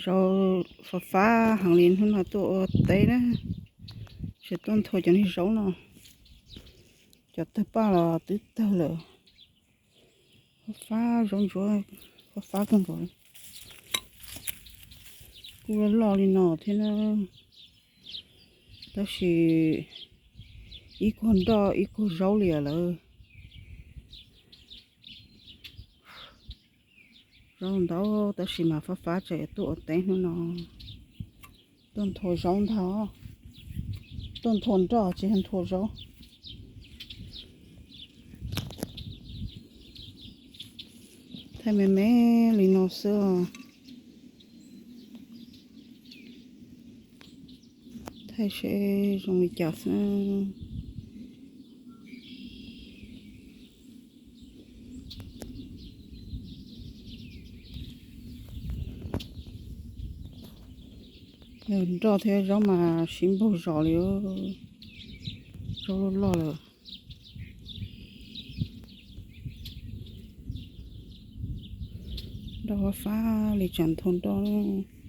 Zaub fab fab heev li hnub no tuaj ua teb na, tseem tuaj nthua cov niag zaub no. Cov tawg paj los twb tawg lawm. Fab fab zaub ntsuab, fab fab kawg nkaus. Kuj loj loj li no thiab na, tab sis ib kuag nroj ib kuag zaub li lawm. Zaub ntau tab sis mas fab fab tseem tuaj ua teb hnub no. Tuaj nthua zaub ntag, tuaj nthua nroj tsis yog nthua zaub. Thaij me me li no xwb. Thaij seb zoo li cas xwb. Nroj thiab zaub mas sib npaug zos li. Zaub loj loj lawm. Nroj fab fab li tseem nthua nroj.